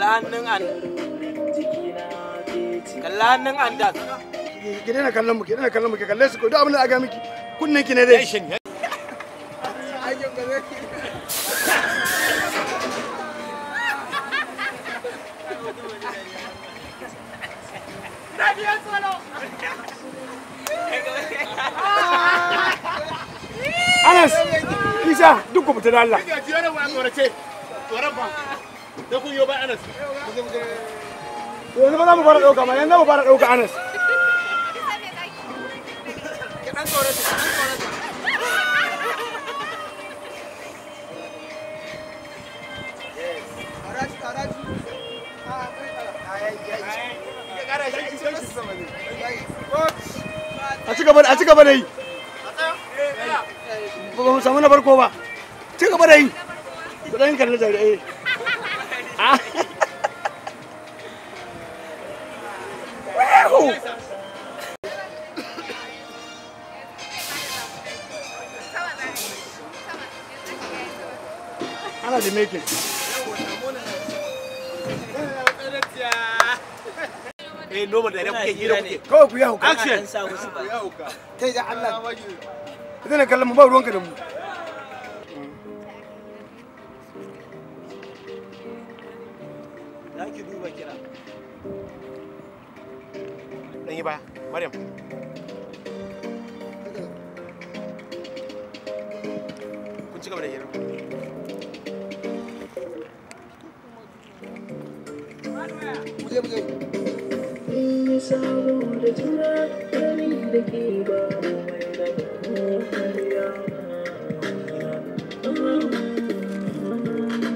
Kalla hannun an. Kalla hannun an da. Ki daina kallon mu, ki daina kallon mu, ki kalle su ko duk abin da aka miki. Kunnen ki ne dai. Anas, Isa, duk ku fita da Allah. Yanzu ba za mu fara ɗauka ma, yanzu mu fara ɗauka Anas. A ci gaba a ci gaba da yi. Ba mu samu na farko ba. Ci gaba da yi. Ku ɗan kalli tare eh. Ana da making. Eh, normal da kuke hira kuke. Kawai ku yi hauka. Action. Kai da Allah. Ka daina kallon mu ba ruwanka da mu. Za ki duba kira. Dan yi baya. Maryam. Kun ci gaba da hira. Muje muje. Saboda juna gani da ke ba mai raba.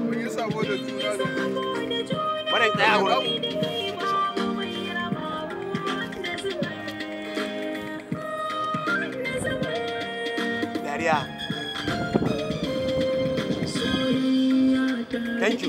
Mun yi sabo da juna da Maryam tsaya a wurin. Dariya. Thank you.